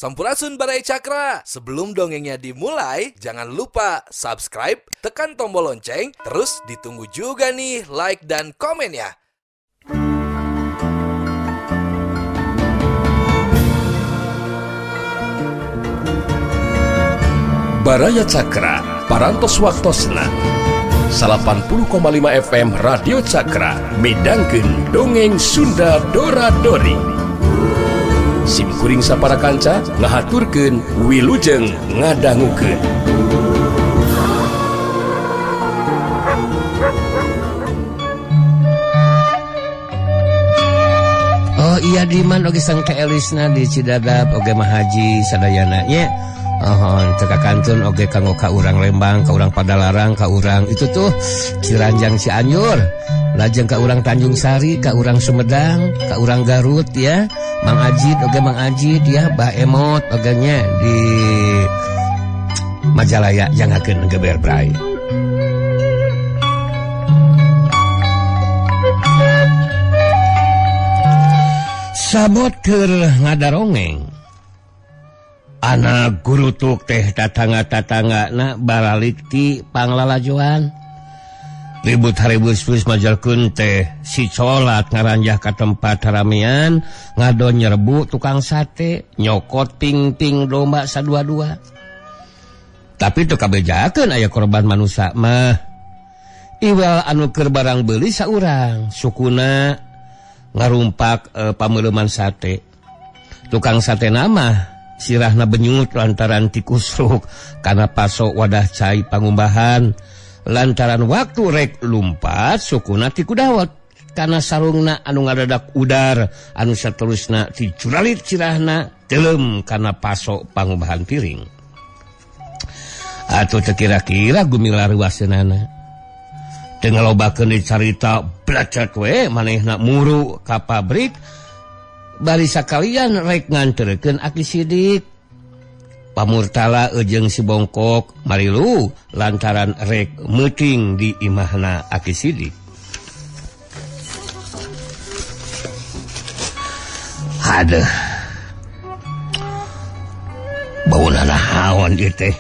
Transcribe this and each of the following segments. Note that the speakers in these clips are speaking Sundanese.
Sampurasun Baraya Cakra. Sebelum dongengnya dimulai, jangan lupa subscribe, tekan tombol lonceng, terus ditunggu juga nih like dan komen ya. Baraya Cakra, Parantos Waktosna 80,5 FM Radio Cakra midangkeun dongeng Sunda Dora Dori. Sim kuring sapara kanca ngahaturkeun wilujeng ngadangukeun. Oh iya Diman oge sang Teh Elisna di Cidadap oge Mahaji sadayana nya. Ohon teu kakantun oge kanggo ka urang Lembang, ka urang Padalarang, ka urang itu tuh Ciranjang Cianjur, lajeng ka urang Tanjung Sari, ka urang Sumedang, ka urang Garut ya. Mang Ajid oge Mang Ajid ya, Bah Emot oge nya di Majalaya jangakeun geber bray. Sabot keur ngadarongeng. Anak gurutuk teh tatangga-tatangga na baralik ti panglalajoan. Ribut haribus-bus majalkeun teh si colat ngaranjah ka tempat haramean ngadon nyerbu tukang sate nyokot ping-ping domba sadua-dua. Tapi teu kabejakeun aya korban manusa mah. Iwal anu keur barang beuli saurang sukuna ngarumpak pameuleuman sate. Tukang sate nama sirahna benyut lantaran tikusruk karena pasok wadah cai pangumbahan lantaran waktu rek lumpat sukuna tiku dawet karena sarungna anu ngadadak udar anu saterusna dicuralit sirahna telem karena pasok pangumbahan piring. Atuh teu kira-kira gumilar waseunana teu ngalobakeun dicarita blacet we manehna muru ka pabrik bari sakalian rek nganterkeun Aki Sidik. Pamurtala jeung si Bongkok marilu lantaran rek meuting di imahna Aki Sidik. Aduh. Bauna naon ieu teh?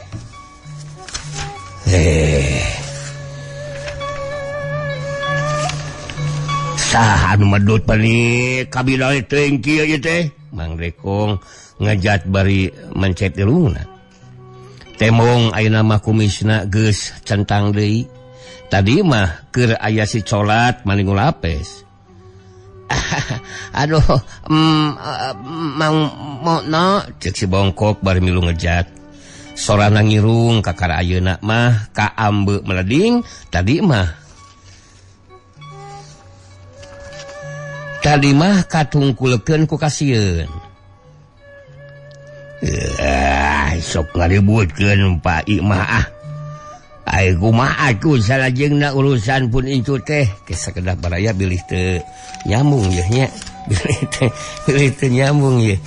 Saha anu medut panik kabila teuing kieu ieu teh? Mang Dekong ngejat bari mencet irungna. Temong ayeuna mah kumisna geus centang deui. Tadi mah keur aya si colat maning lapes. Aduh, mang mokno ceuk si Bongkok bari milu ngejat. Sorana ngirung kakara ayeuna mah ka ambe meleding tadi mah. Tadi mah katungkulkeun ku kasieun. Sok ngaributkeun Pak Imah ah. Ai kumaha atuh salajengna urusan pun incu teh sakedap baraya bilih teu nyambung yeuh nya. Bilih teu nyambung yeuh.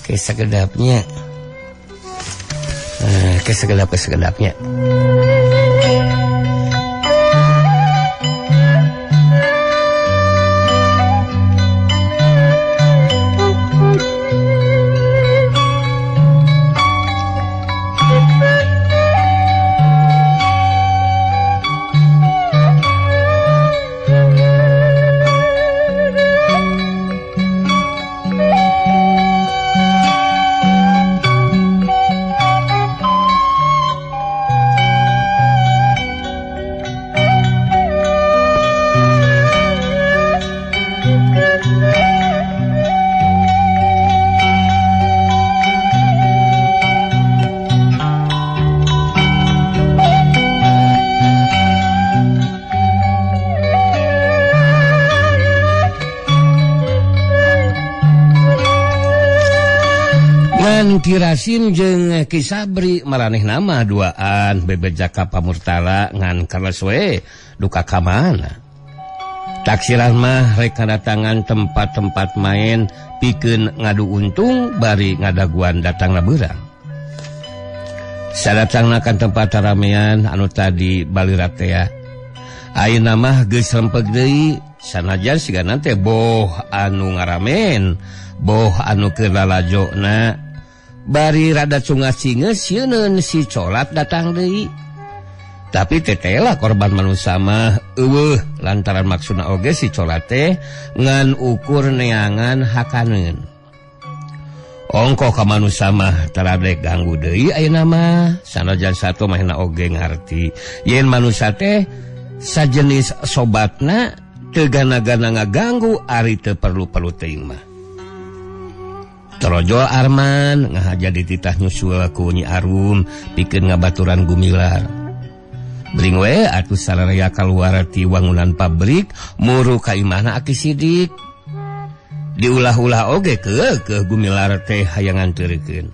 Ke sakedapnya. Ke sakedap-sakedapnya. Kirasin jeung Ki Sabri maraneh nama duaan bebeja ka Pamurtala ngan kales we duka ka mana. Taksiran mah rek kadatangan tempat-tempat main pikeun ngadu untung bari ngadaguan datangna beurang. Sadatangna ka tempat ramean anu tadi balira tea. Ayeuna mah geus rempeg deui sanajan sigana teh boh anu ngaramen, boh anu keur lalajona. Bari rada cungas-cinges sieuneun si Colat datang deui. Tapi tetela korban manusia mah eueuh lantaran maksudna oge si Colat teh ngan ukur neangan hakaneun. Ongkoh ka manusia mah taradek ganggu deui ayeuna mah sanajan satu mahna oge ngarti yen manusia teh sajenis sobatna teu gana-gana ngaganggu ari teu perlu-perlu teuing mah. Torojol Arman ngahaja dititah nyusul ku Nyi Arum pikeun ngabaturan Gumilar. Bring we atuh sararea kaluar ti wangunan pabrik muru ka imahna Aki Sidik. Diulah-ulah oge keukeuh Gumilar teh hayang nganterkeun.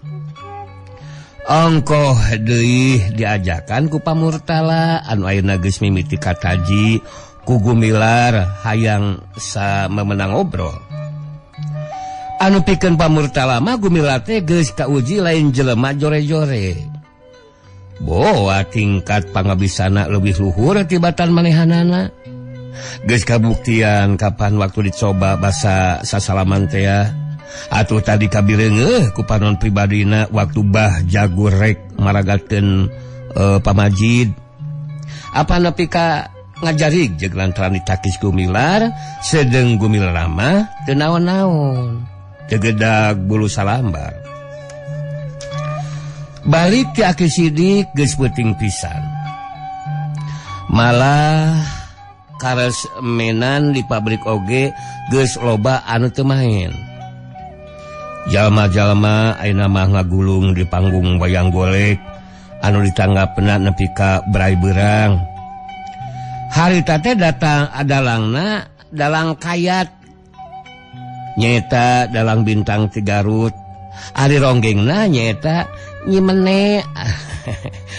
Ongkoh deui diajakan ku Pamurtala anu ayeuna geus mimiti kataji ku Gumilar hayang samemenang ngobrol. Anu pikeun Pamurtala mah Gumilar teh geus kauji lain jelema jore-jore. Boa tingkat pangabisana leuwih luhur tibatan manehanana. Geus kabuktian kapan waktu dicoba basa sasalaman teh atuh tadi kabireungeuh ku panon pribadina waktu Bah Jagur rek maragatkeun pamajid. Apa nepi ka ngajarig jeung lantaran ditakis Gumilar sedeng Gumilar mah teu naon-naon. Tegedag bulu salambar. Balik ti Aki Sidik geus peuting pisan. Malah karesmenan di pabrik oge geus loba anu teu maen. Jalma-jalma ayeuna mah ngagulung di panggung wayang golek anu ditanggapna nepi ka berai beurang. Harita teh datang adalangna dalang kayat. Nyaeta dalang bintang ti Garut. Ari ronggengna nyaeta Nyi Mene.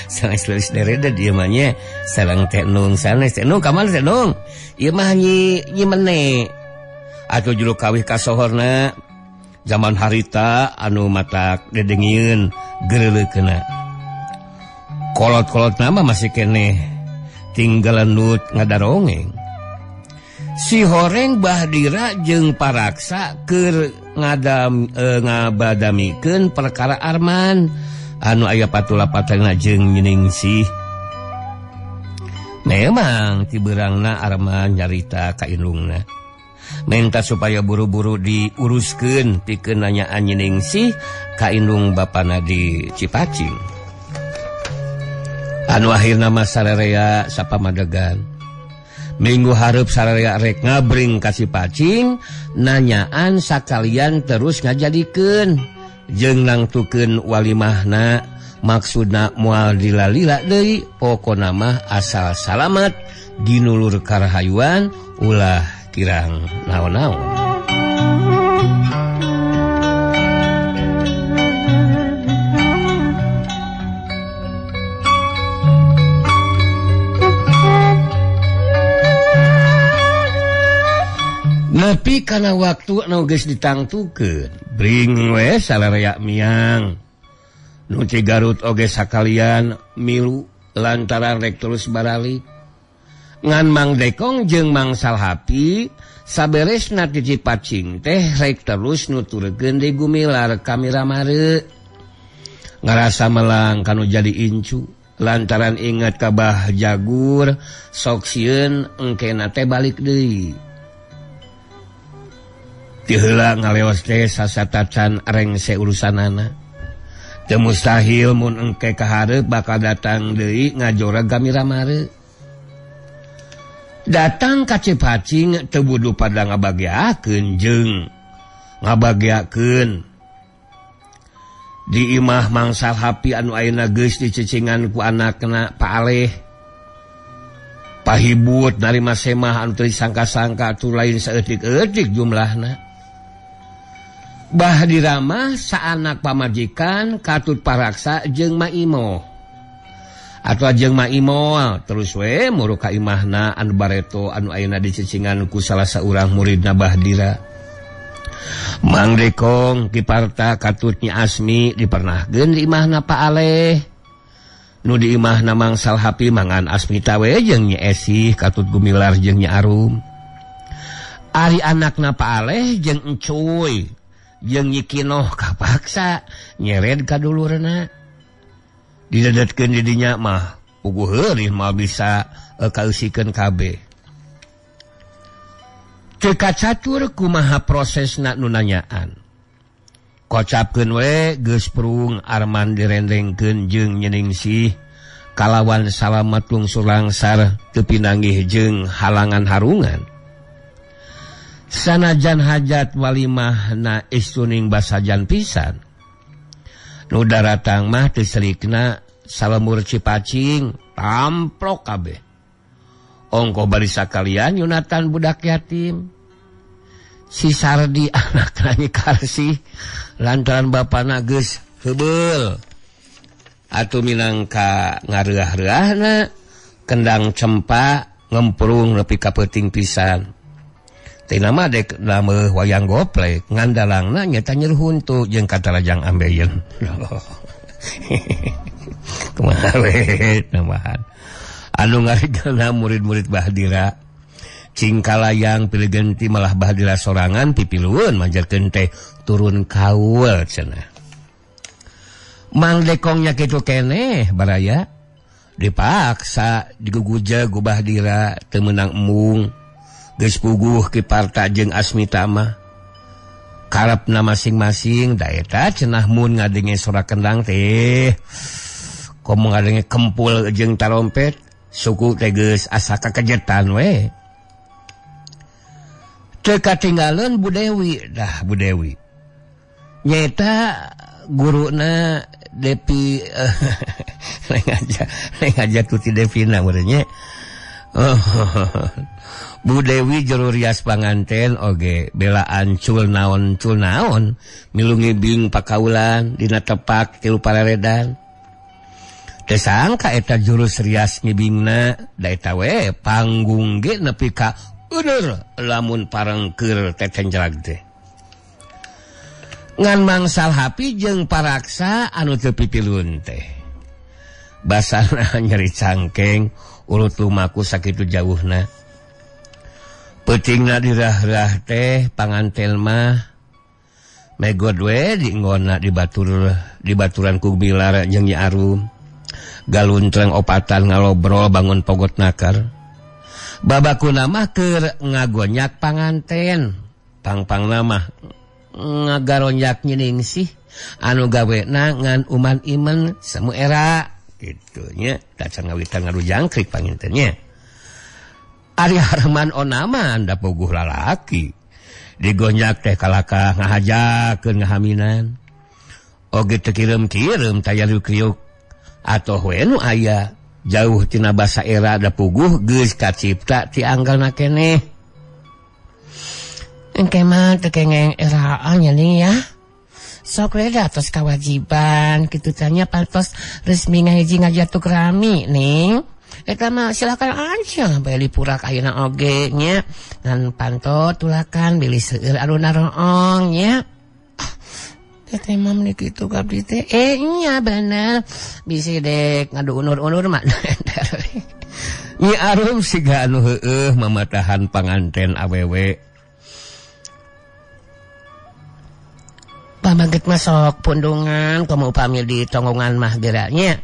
Sanes leulis dereda dieu mah nya. Sareng Teh Nung sanes Teh Nung ka mana Teh Nung? Ieu mah Nyi Mene. Atuh juru kawih kasohorna zaman harita anu matak dedengieun geureuleukna. Kolot-kolot nama masih keneh tinggalan nut ngadarongeng. Si Horeng Bahdira jeung Paraksa keur ngabadamikeun perkara Arman anu aya patula-patulana jeung Nyiningsih. Memang ti beurangna Arman nyarita ka indungna. Minta supaya buru-buru diuruskeun pikeun nanyaan Nyiningsih ka indung bapana di Cipacing. Anu akhirna mah sararea sapamadegan. Minggu hareup sararea rek ngabring ka Cipacing nanyaan sakalian terus ngajadikeun jeung nangtukeun walimahna maksudna moal dilalila deui pokona mah asal salamat dinulur karahayuan ulah kirang naon-naon. Nepi kana waktu anu geus ditangtukeun bring we sararea miang nu ti Garut oge sakalian milu lantaran rek terus baralik. Ngan Mang Dekong jeung Mang Salhapi saberesna ti Cipacing teh rek terus nuturkeun di Gumilar ka Miramare. Ngarasa melang kanu jadi incu lantaran ingat ka Bah Jagur sok sieun engkena teh balik deui. Ti heula ngaleos teh sasatacan rengse urusanana. Teu mustahil mun engke kahareup bakal datang deui ngajorag ka Miramare. Datang ka Cipacing teu budu pada ngabageakeun jeung ngabageakeun di imah Mang Salhapi anu ayeuna geus dicecingan ku anakna Pak Aleh. Pahibut narima semah anu teu disangka-sangka atuh lain saeutik-eutik jumlahna. Bah diramah saanak pamajikan katut Paraksa jeung Maimo. Atau jeung Maimo terus we muru ka imahna anu bareto anu ayeuna dicecingan ku salah saurang muridna Bahdira. Mang Dekong Kiparta katut Nyi Asmi dipernahkeun di imahna Pak Aleh. Nu di imahna Mang Salhapi mangan Asmita we jeung Nyi Esih katut Gumilar jeung Nyi Arum. Ari anakna Pak Aleh jeung Encuy jeung Nyi Kinoh kapaksa nyered ka dulurna. Didedetkeun di dinya mah puguh heurih mah bisa kaeusikeun kabeh. Teu kacatur kumaha prosesna nu nanyaan. Kocapkeun we geus prung Arman direndengkeun jeung Nyiningsih kalawan salamet lungsur langsar teu pinanggih jeung halangan harungan. Sanajan hajat walimahna istuning basajan pisan. Nu daratang mah teu selikna salemur Cipacing tamplok kabeh. Ongko bari sakalian nyunatan budak yatim. Si Sardi anakna Nyi Karsih lantaran bapana geus heubeul. Atuh minangka ngareah-reahna kendang cempa ngemprung nepi ka peuting pisan. Tina mah dek lameuh wayang goplek ngandalangna nyata nyeru huntu jeung katarajang ambeien. Kumaha we tambahan. Anu ngarigalna murid-murid Bahdira cingkalayang pilih genti malah Bahdira sorangan pipilueun manjerkeun teh turun kaul cenah. Mang Dekongnya kitu keneh baraya dipaksa diguguja ku Bahdira teu meunang embung. Geus puguh Ki Parta jeung Asmita mah karepna masing-masing da eta cenah mun ngadenge sora kendang teh komo ngadenge kempul jeung tarompet suku teh geus asa kakejetan we. Teu katinggaleun Bu Dewi dah Bu Dewi nyaeta guruna Depi neng aja tuti Devina meureun nya. Bu Dewi jero rias panganten oge belaan cul naon milu ngibing pakaulan dina tepak tilu pararedan. Teu sangka eta jurus rias ngibingna da eta we panggung ge nepi ka eueur lamun parengkeur tetenjrag teh. Ngan mangsal hapi jeung paraksa anu teu pipilun teh. Basana nyeri cangkeng urut lumaku sakitu jauhna. Peutingna dirah-rah teh panganten mah megod we dinggonna dibatur dibaturan ku Bilar jeung Nyi Arum. Galuntreng opatan ngalobrol bangun pogot nakar. Babakuna mah keur ngagonyak panganten. Pangpangna mah ngagaronyak Nyiningsih anu gawena ngan uman imen semu era kitu nya tacan ngawitan ngadu jangkrik panginten nya. Ari Arman Onama anda puguh lalaki digonyak teh kalakah ngahajakeun ngahaminan oge teu kireum-kireum taya kriuk atoh we nu aya jauh tina basa era da puguh geus kacipta ti anggalna keneh. Engke mah teu kengeng eraan nya nih ya. Sok we da tos kawajiban kitu tanya pantos resmi ngahiji ngajatuk rami ning. Eta mah silakan aja bae lipurak ayeuna oge nya ngan panto tulakan bilih seueur anu naroong nya. Teteh mah meuni kitu abdi teh nya bener bisi dek ngadu unur-unur mah. Nyi Arum siga anu heueuh mamatahan panganten awewe. Pamangkit mah sok pundungan komo upami di tonggongan mah geura nya.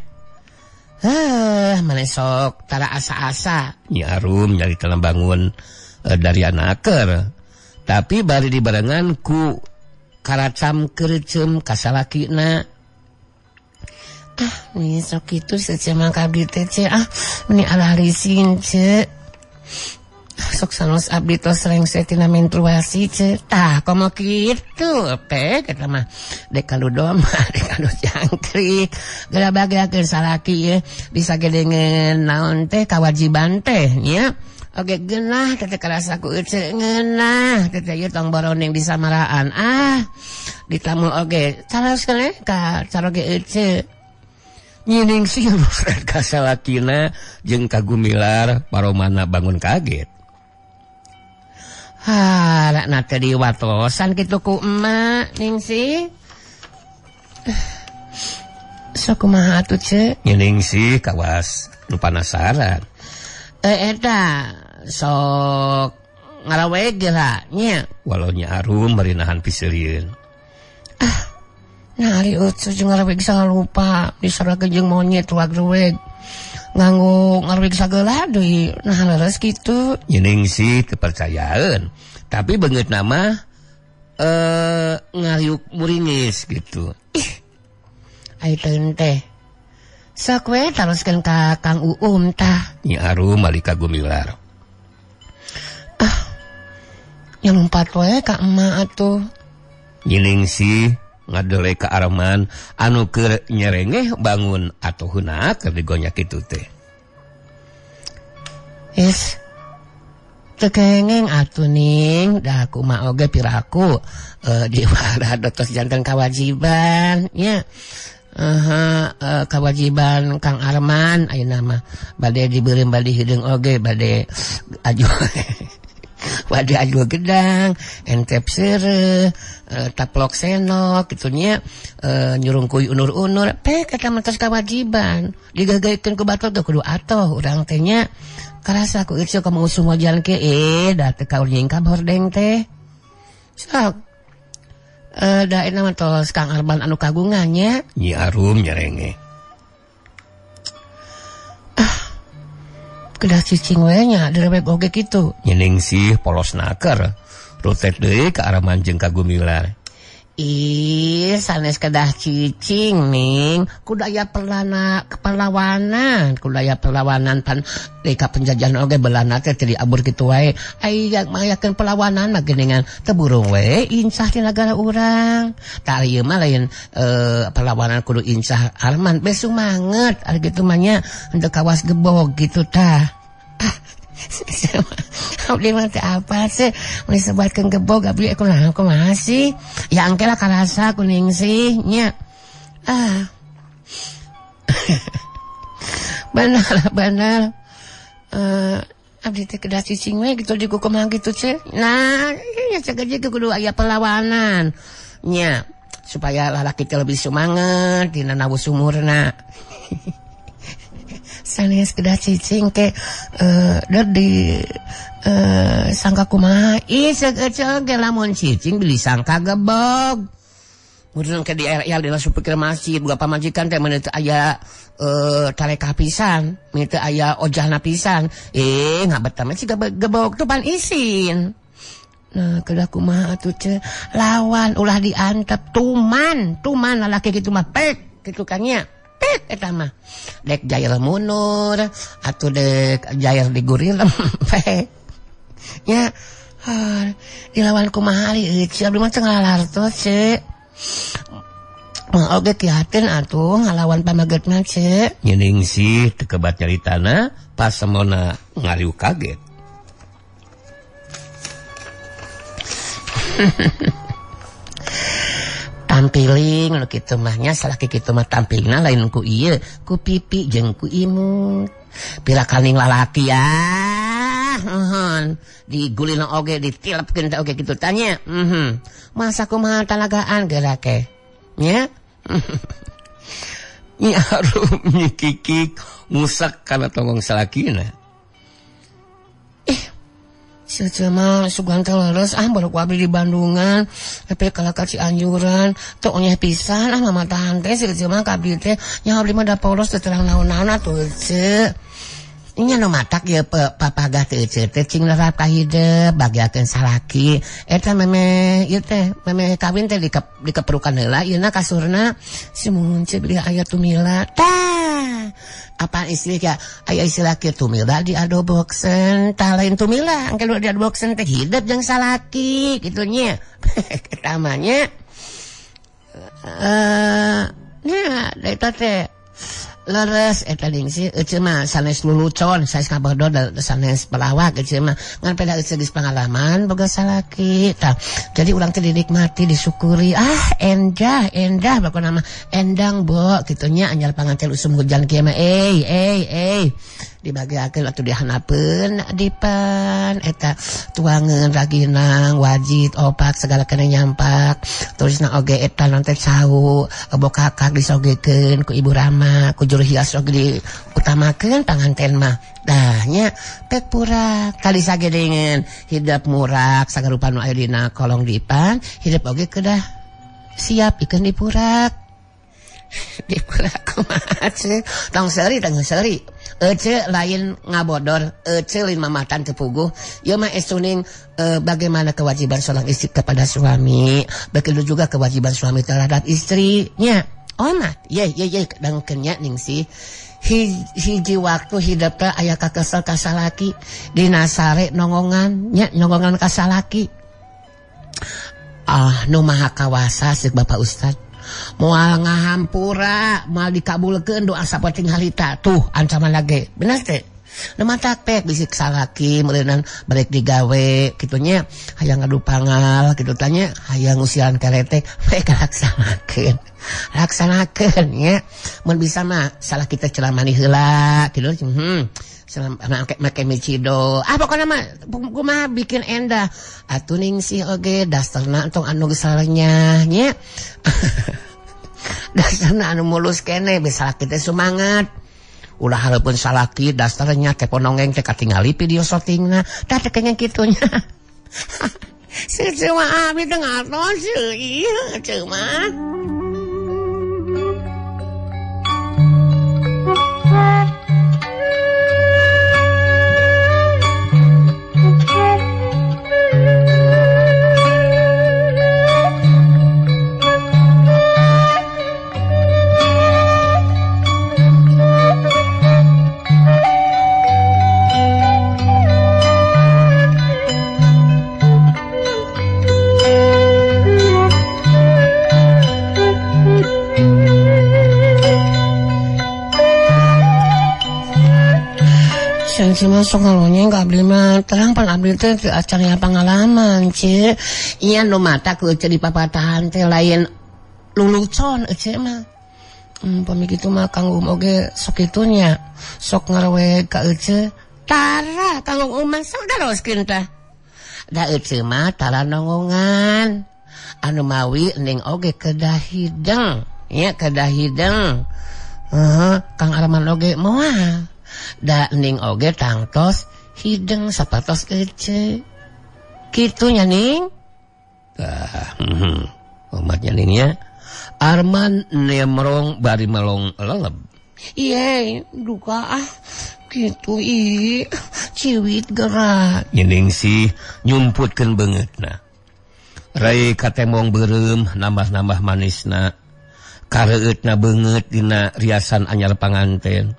Mana sok tara asa-asa. Nyi Arum nyari telah bangun dari anaker. Tapi bari dibarengan ku karacam kerecem kasalakina. Ah, nih sok itu secema abdi teh ce. Ah, meni alah risin ce. Sok sanos abdi tos rengse tina menstruasi ce. Tah, komo kitu pe kata mah dek kalu domba, dek kalu jangkrik. Geura bageakeun salaki ye bisa gedengeun naon teh kawajiban teh nya. Oke geunah teh karasa ku ece ngeunah teh ieu tong boroning di samaraan. Ah, ditamul oge caraos keneh ka caroge ece. Nyiningsih ka salakina jeung ka Gumilar paromana bangun kaget. Ha, na teh diwatosan kitu ku emak Ningsih. Sok kumaha atuh ce? Ningsih kawas nu panasaran. Eta sok ngaraweg geura nya. Walau Nyi Arum bari nahan piseurieun. Nah ari euceu jeung ngareweg lupa disarakeun jeung monyet ruag-rueg. Nganggo ngareweg sagala deui. Nah leres kitu. Nyening sih kepercayaan. Tapi beungeut nama ngariuk muringis gitu. Ih. Ai teh. Sok we taroskeun ka Kang Uum tah. Nyi Arum malika gumilar. Ah. Nya lumpat we ka emak atuh. Nyining sih ngadole ka Arman anu keur nyerengeh bangun atuh heuna keur digonyak kitu teh. Is teu kengeng atuh ning, da kumaha oge piraku di warad tos janten kawajiban nya. Kawajiban Kang Arman ayeuna mah bade dibeureum bade hideung oge bade aju bade aju gedang entep seureuh taplok senok kitu nya nyurungkuy unur-unur pek eta mah tos kawajiban digagaikeun ku batur teh kudu atoh urang teh nya karasa ku ieu ka musuh mojan ke da teu kaur nyingkab hordeng teh sok da eta mah tos Kang Arman anu kagungan nya. Nyi Arum nyerenge. Ah, kedah cicing we nya direweg oge kitu. Nyening sih polos naker. Rutet deui ka Arman jeung ka Gumilar. Ih, sanes kedah cicing ning, kudu aya perlana keperlawanan, kudu aya perlawanan pan deui ka penjajahan oge Belanda teh teu diabur kitu wae. Aya mayakeun perlawanan mah geuningan teu burung we incah di nagara urang. Tah ieu mah lain perlawanan kudu incah Arman be sumanget ari kitu mah nya henteu kawas gebog kitu tah. Ah, abdi mah teh apa sih mun disebatkeun gebog abdi kunaon kumaha sih ya engke lah karasa kuning sih nya. Ah. Benar benar abdi teh kedah cicing we gitu dikukumaha kitu ce. Nah nya cek kudu aya perlawanan nya supaya lalaki teh lebih sumanget dina nawu sumurna. Sanes kedah cicing ke der di sangka kumaha ih seukeuceung ge lamun cicing beli sangka gebog. Mun ke di RL di langsung pikir masjid boga pamajikan teh mun teu aya tarekah pisan, mun teu aya ojahna pisan. Ngabet mah siga gebog tuh pan isin. Nah, kedah kumaha atuh ce lawan ulah diantep tuman, tuman lalaki kitu mah pek kitu kan nya. Eta mah dek jair munur atau dek jair digurilem pek nya dilawan kumaha ari euceu abdi mah teu ngalartos ce mah oge kiatin atuh ngalawan pamagetna ce. Nyening sih teu kebat nyaritana pas semona ngariuk kaget. Tampiling nu kitu mah nya salaki kitu mah tampilna lain ku ieu ku pipi jeung ku imut pira kaning lalaki ah nuhun digulina oge ditilepkeun teh oge kitu tanya masa kumaha talagaan geura ke nya. Nyi Arum nyi Kikik ngusak kana tongong salakina. Ih Sia mah sugan teh leres ah baru ku abdi di Bandungan tapi kalah ka Cianjuran teu onyeh pisan ah mama tahan teh sia mah ka abdi teh nya abdi mah da polos teu terang naon-naon atuh ce. Nya nu matak ieu papagah teh ce teh cing nerap ka hideub bagiakeun salaki eta meme ieu teh meme kawin teh dikeperukan heula ieuna kasurna si mun ce beli aya tumila tah. Apaan istilah ya aya istilah kieu tumila di adoboksen tah lain tumila engke di adoboksen teh hidup jeung salaki kitu nya. Eta mah nya nya eta teh leres eta ningsih eceu mah sanes lulucon sanes ngabodor sanes pelawak eceu mah ngan peda eceu geus pengalaman boga salaki tah jadi urang teh dinikmati disyukuri ah endah endah pokona mah endang bo kitu nya anyar panganten usum hujan kieu mah dibagiakeun atuh dihanapeun dipan eta tuangeun raginang wajit opat segala kene nyampak tulisna oge eta nanti cau bokakak disogekeun ku Ibu Rama ku juru hias oge diutamakeun panganten mah dah nya pek purak tali sagedengeun hidup murak sagarupa nu aya dina kolong dipan hidup oge kedah Siap ikan dipurak. Dipurak kumaha ce? Tong seuri tong seuri. Ece lain ngabodor, ece lain mamatan teu puguh. Ieu mah esuning bagaimana kewajiban seorang istri kepada suami, begitu juga kewajiban suami terhadap istrinya. Omat, ye ye ye dangkeun nya ningsih. Hiji waktu hidup teh aya kakesel ka salaki dina sare nongongan nya nongongan ka salaki. Ah nu maha kawasa ceuk Bapak Ustad. Moal ngahampura, moal dikabulkeun doa sapoting harita tuh ancaman lage. Bener teh? Nu matak pek bisi salaki meureunan barek digawe kitu nya hayang ngadu pangal kitu tanya hayang ngusiran keretek pek laksanakeun. Laksanakeun nya mun bisa mah salah kita celamani heula kitu make make micido ah pokona mah kumaha bikin endah atuh ningsih oge dasarna tong anu geus sarenyah nya. Dasarna anu mulus kene bisa kita semangat ulah hareupeun salaki dasarnya teh ponongeng teh katingali video syutingna tah teh kengeng kitu nya. Ceu mah abi teh ngatos ieu ceu mah. Cuma sok ngalonya nggak abdi mah terang pan abdi teh teu acan pengalaman ce iya nu mata ku ece di papatahan teh lain lulucon ece mah pami kitu mah Kang Um oge sok kitunya sok ngarwe ka ece tara Kang Um mah sok daroskeun tah da ece mah tara nongongan anu mawi ning oge kedah hideng nya kedah hideng Kang Arman oge moal da ning oge tangtos hideng sapatos ece kitu nya ning tah umatnya ning nya Arman nemrong bari melong leleb iye duka ah kitu ih ciwit gerak nyening sih nyumputkeun beungeutna rai katemong beureum nambah-nambah manisna kareueutna beungeut dina riasan anyar panganten.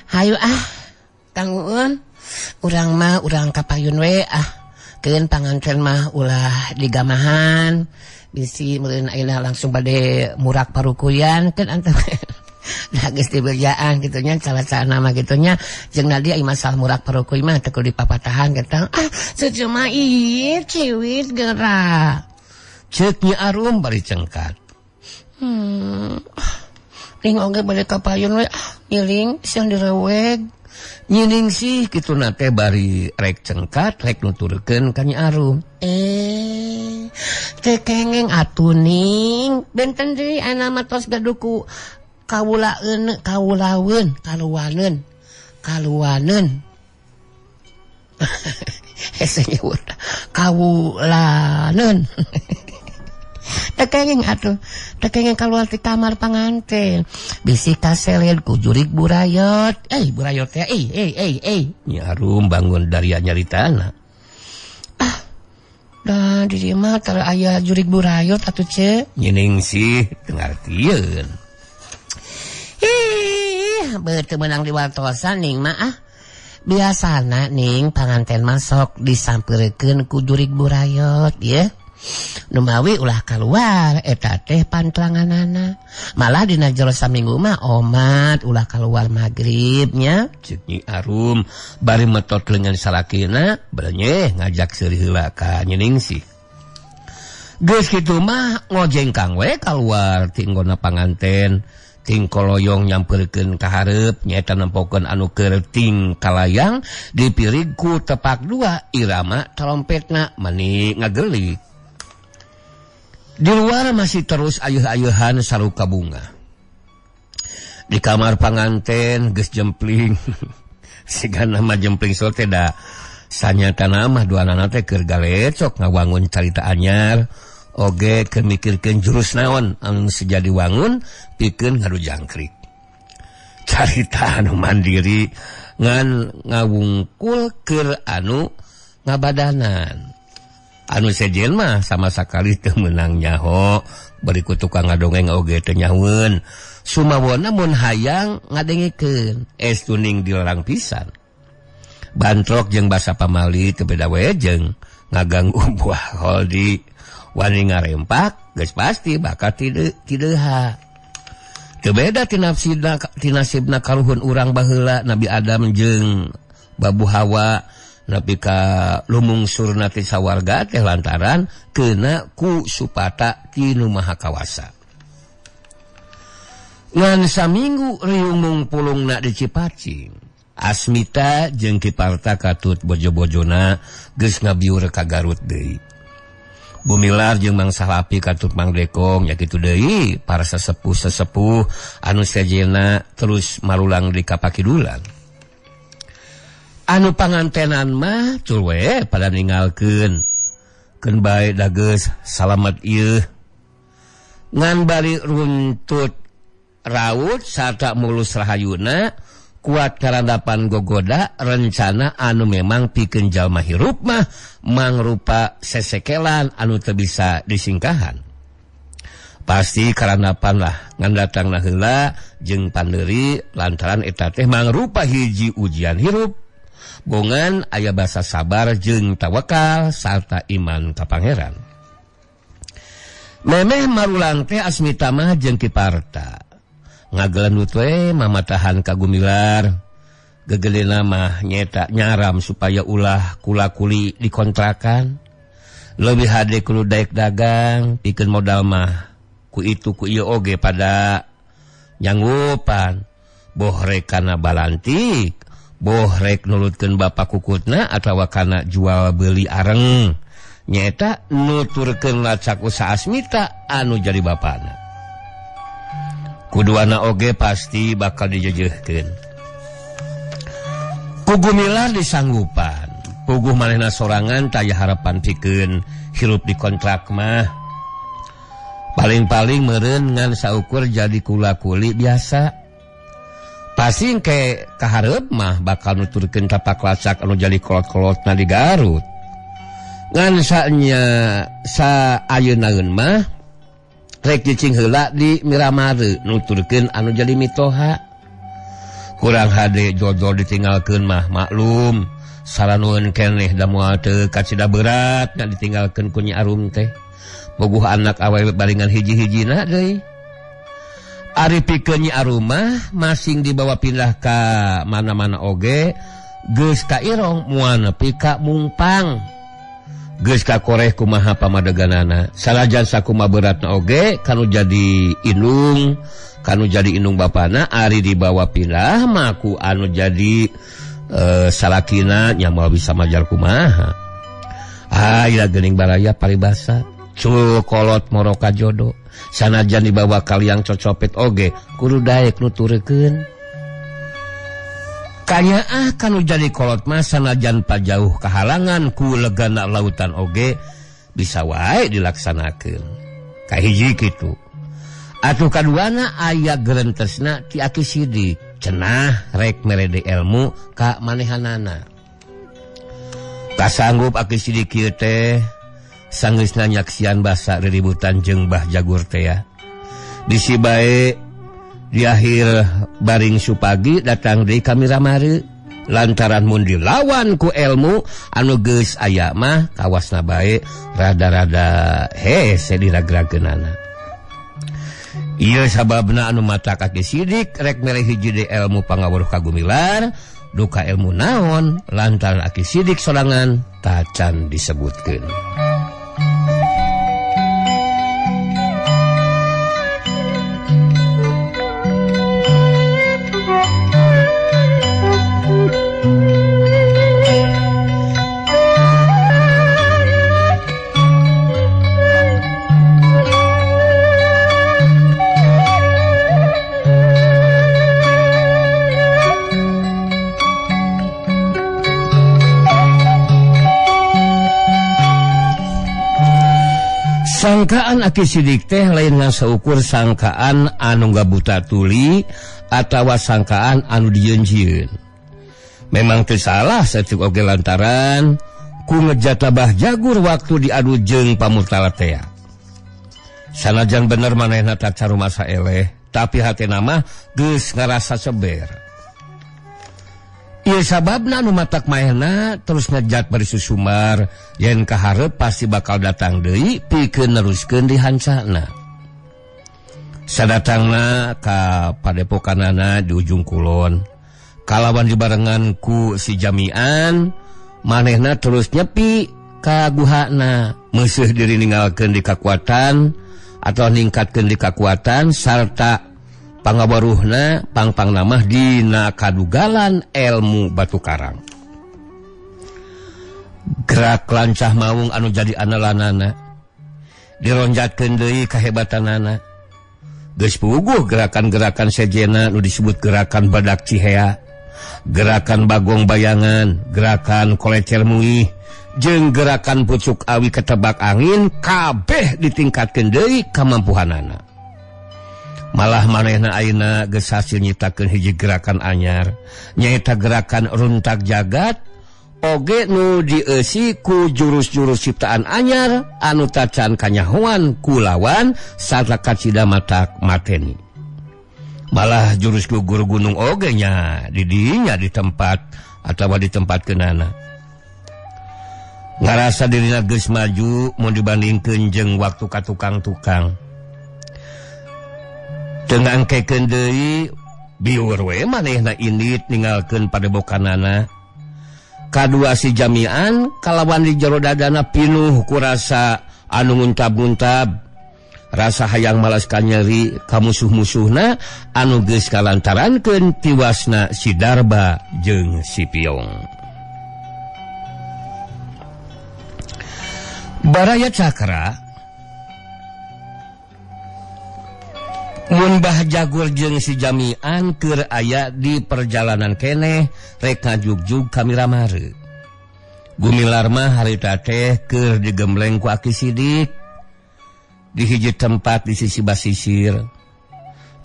Hayu ah Kang Uun urang mah urang kapayun we ah keun panganten mah ulah digamahan bisi meureun ayeuna langsung bade murak parukuyan keun antara da geus dibejaan kitu nya cara-cara mah kitu nya jeung Nadia ieu masalah murak parukuy mah teu kudu dipapatahan kitu ah cuma ieu ciwit gerak ceuk Nyi Arum bari cengkat ning oge bade kapayun we ah ngiling sieun direweg nyining sih kituna teh bari rek cengkat rek nuturkeun ka Nyi Arum teh kengeng atuh ning benten deui ana mah tos gaduh ku kawulaeun kawulaweun kaluwaneun kaluwaneun hese nyebut kawulaneun tekengeng atuh tekengeng keluar di kamar panganten bisi kaseled ku jurig burayot burayot teh Nyi Arum bangun dari nyaritana ah da di dieu mah tara aya jurig burayot atuh ce nyining sih teu ngartieun ih beuh teu meunang diwartosan ning mah ah biasana ning panganten mah sok disampeurekeun ku jurig burayot ye Numawi ulah keluar eta teh pantlanganana malah dina jero saminggu mah omat ulah keluar magribnya ceuk Nyi Arum bari metot leungeun salakina berenyeh ngajak seuri heula ka Nyiningsih geus kitu mah ngojengkang we kaluar ti nggona panganten ting koloyong nyamperkeun ka hareup nyaeta nempokeun anu keur ting kalayang dipirig ku tepak dua irama trompetna mani ngagelik. Di luar masih terus ayuh-ayuhan saruka bunga. Di kamar panganten geus jempling. Siga nama jempling sol teh da sanyatana mah duanana teh keur galecok ngawangun carita anyar. Oge keur mikirkeun jurus naon anu sejadi wangun pikeun ngadu jangkrik. Carita anu mandiri ngan ngawungkul keur anu ngabadanan. Anu sejen mah sama sakali teu meunang nyaho, berikut tukang ngadongeng oge teu nyahoeun. Sumawona mun hayang ngadengekeun, estuning dilarang pisan. Bantrok jeung basa pamali teu beda we jeung ngaganggu buah holdi. Wani ngarempak geus pasti bakal tideuha. Teu beda tinasibna karuhun urang baheula Nabi Adam jeung Babu Hawa nepi ka lumungsurna ti sawarga teh lantaran kena ku supata ti Nu Maha Kawasa. Ngan saminggu riung mungpulungna di Cipacing, Asmita jeung Ki Parta katut bojo-bojona geus ngabiur ka Garut deui. Bumilar jeung Mang Salapi katut Mang Dekong nya kitu deui para sesepuh-sesepuh anu sejenna terus marulang di kapakidulan. Anu pangantenan mah cul we pada ninggalkeun. Keun bae da geus salamet ieu. Ngan bari runtut raut sarta mulus rahayuna kuat karandapan gogoda rencana anu memang pikeun jalma hirup mah mangrupa sesekelan anu teu bisa disingkahan. Pasti karandapan lah ngan datangna heula jeung pandeuri lantaran eta teh mangrupa hiji ujian hirup. Bongan aya basa sabar jeung tawakal sarta iman ka Pangeran. Memeh marulang teh Asmita mah jeung Ki Parta. Ngagelendut we mamatahan ka Gumilar. Gegelena mah nyeta nyaram supaya ulah kula-kuli dikontrakan. Leuwih hade kudu daek dagang, pikeun modal mah ku itu ku ieu oge pada nyanggupan. Boh rek kana balantik, boh rek nurutkeun bapa kukutna atawa kana jual beli areng. Nyaeta nuturkeun lacak usaha Asmita anu jadi bapana. Kuduana oge pasti bakal dijejehkeun. Ku Gumilar disanggupan, puguh manehna sorangan taya harapan pikeun hirup di kontrak mah. Paling-paling meureun ngan saukur jadi kula-kuli biasa. Pasti ke kahareup mah bakal nuturkeun tapak lacak anu jadi kolot-kolotna di Garut. Ngan saenya sa ayeuna mah rek cicing heula di Miramare nuturkeun anu jadi mitoha. Kurang hade jodol ditinggalkeun mah maklum saranueun keneh da moal teu kacida berat nya ditinggalkeun ku Nyi Arum teh. Bogoh anak awewe baringan hiji-hijina deui. Ari pikeun Nyi Arum mah masing dibawa pindah ka mana-mana oge geus ka irong moal nepi ka mungpang. Geus ka koreh kumaha pamadeganana. Salajan sakumaha beratna oge kanu jadi indung, kanu jadi indung bapana ari dibawa pindah mah ku anu jadi salakina nya moal bisa majar kumaha. Aya geuning baraya paribasa cul kolot moroka jodo. Sanajan dibawa kaliang cocopet oge kudu daek nuturkeun. Kanyaah kanu jadi kolot mah sanajan pajauh kahalangan ku legana lautan oge bisa wae dilaksanakeun. Kahiji kitu. Atuh kaduana aya gerentesna ti Aki Sidik cenah rek merede ilmu ka manehanana. Kasanggup Aki Sidik ieu teh sanggeusna nyaksian basa riributan jeung Bah Jagur teh ya. Bisi bae di akhir baring supagi datang deui ka Miramare lantaran mun dilawan ku ilmu anu geus aya mah kawasna bae rada-rada hese diragrageunana. Ieu sababna anu mata Aki Sidik rek mere hiji deui ilmu pangawuruh ka Gumilar duka ilmu naon lantaran Aki Sidik sorangan tacan disebutkeun. Sangkaan Aki Sidik teh lain ngasaukur sangkaan anu ngabuta tuli atawa sangkaan anu dijieun-jieun. Memang teu salah saeutik oge lantaran ku ngejat Bah Jagur waktu diadu jeung pamurtala tea. Sanajan bener manehna taca rumasa eleh, tapi hatena mah geus ngarasa seber. Ieu sababna nu matak maehna terus ngejat bari susumar yen kaharep pasti bakal datang deui pikeun neruskeun dihancana. Sadatangna ka padepokanana di ujung kulon, kalawan dibarengan ku si Jamian, manehna terus nyepi ka guhana, meuseuh diri ninggalkeun di kakuatan atau ningkatkeun di kakuatan sarta pangabaruhna pangpang namah dina kadugalan ilmu batu karang. Gerak lancah maung anu jadi andalanana dironjatkeun deui kahebatanana. Geus puguh gerakan-gerakan sejena nu disebut gerakan badak cihea, gerakan bagong bayangan, gerakan kolecer muih, jeung gerakan pucuk awi ketebak angin kabeh ditingkatkeun deui kamampuhanana. Malah manehna ayeuna geus hasil nyiptakeun hiji gerakan anyar, nyaeta gerakan runtak jagat oge nu dieusi ku jurus-jurus ciptaan anyar anu tacan kanyahoan ku lawan sarta kacida matak mateni. Malah jurus gugur gunung oge nya di dinya di tempat atawa di tempat keunana. Ngarasa dirina geus maju mun dibandingkeun jeung waktu ka tukang-tukang. Teu ngangkekeun deui biur we manehna indit ninggalkeun padebokanana. Kadua si Jamian kalawan di jero dadana pinuh ku rasa anu nguntab-nguntab, rasa hayang malas kanyeri ka musuh-musuhna anu geus kalantarankeun tiwasna si Darba jeung si Piong. Baraya Cakra mun Bah Jagur jeung si Jamian keur aya di perjalanan keneh rek ngajugjug ka Miramare. Gumilar mah harita teh keur digembleng ku Aki Sidik di hiji tempat di sisi basisir.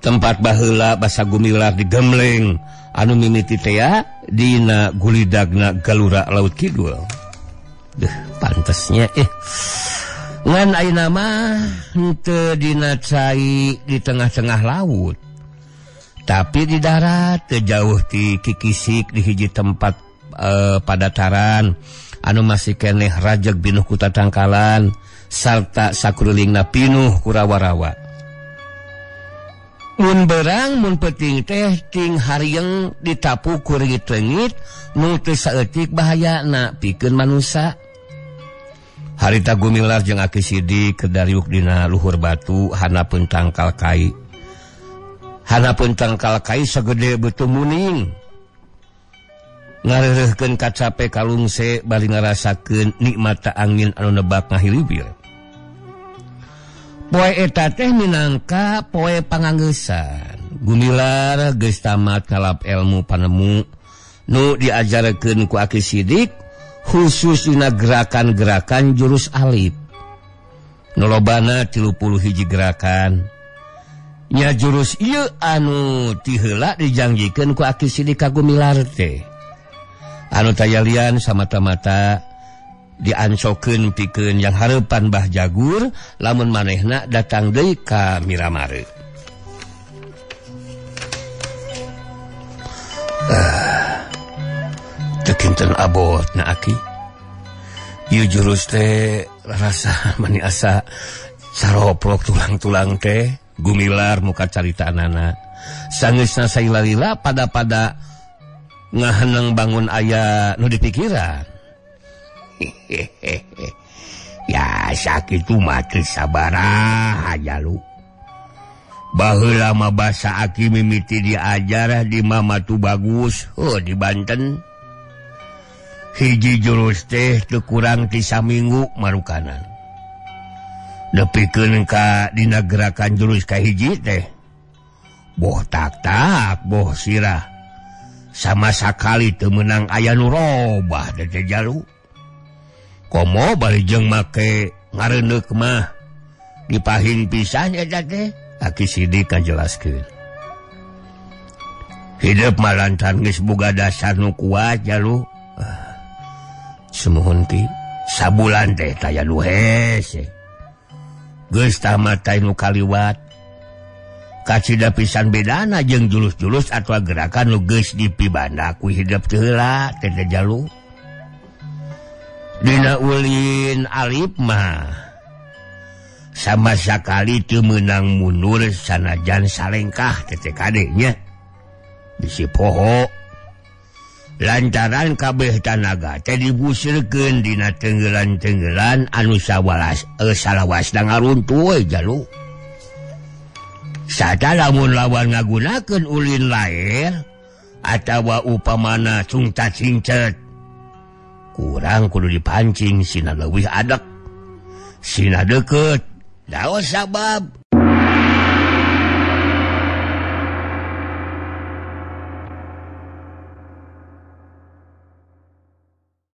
Tempat baheula basa Gumilar digembleng anu mimiti tea dina gulidagna Galura Laut Kidul. Deuh, pantesnya ngan ayeuna mah henteu dina cai di tengah-tengah laut, tapi di darat teu jauh ti Kikisik di hiji tempat padataran anu masih keneh rajeg pinuh ku tatangkalan sarta sakurilingna pinuh ku rawa-rawa. Mun berang mun peuting teh ting harieng ditapu ku reungit-reungit nu teu saeutik bahayana pikeun manusa. Harita Gumilar jeung Aki Sidik keur dariuk dina luhur batu hanapeun tangkal kai. Hanapeun tangkal kai sagede beuteung muning. Ngareureurkeun kacape kalungse bari ngarasakeun nikmata angin anu nebak ngahilibir. Poe eta teh minangka poe panganggeusan. Gumilar geus tamat ngalap ilmu panemu nu diajarkeun ku Aki Sidik khusus dina gerakan-gerakan jurus alif. Nu lobana 31 gerakan. Nya jurus ieu anu ti heula dijangjikeun ku Aki Sidik ka Gumilar teh. Anu tayalian samata-mata diancokeun pikeun yang hareupan Bah Jagur lamun manehna datang deui ka Miramare. Teu kinten abotna Aki. Ieu jurus teh rasa mani asa saroprok tulang-tulang teh. Gumilar muka caritaanana. Sangeusna saila-lila pada-pada ngaheneng bangun aya nu dipikiran. Ya sakitu mah teu sabaraha jalu. Baheula mah basa Aki mimiti diajar di Mama tu bagus, heuh di Banten. Hiji jurus teh teu kurang ti saminggu marukanan. Nepikeun ka dina gerakan jurus ka hiji teh. Boh tak-tak, boh sirah. Sama sakali teu meunang aya nu robah teh jalu. Komo bari jeung make ngareundeuk mah. Dipahing pisan eta teh Aki Sidik kajelaskeun. Hidup malantan geus boga dasar nu kuat jalu. Sumuhun Ki, sabulan teh taya nu hese. Geus tamat nu kaliwat. Kacida pisan bedana jeung julus-julus atawa gerakan nu geus dipibanda ku hidup teh heula teh jalu. Dina ulin alif mah sama sakali teu meunang mundur sanajan salengkah teh kade nya. Bisi poho lantaran kabeh tanaga teh dibusirkeun dina tenggelan-tenggelan anu sawalas salawasna ngaruntuh we jalu. Sata lamun lawan ngagunakeun ulin lair atawa upamana cungcat cincet kurang kudu dipancing sina leuwih adek sina deukeut. Daos sabab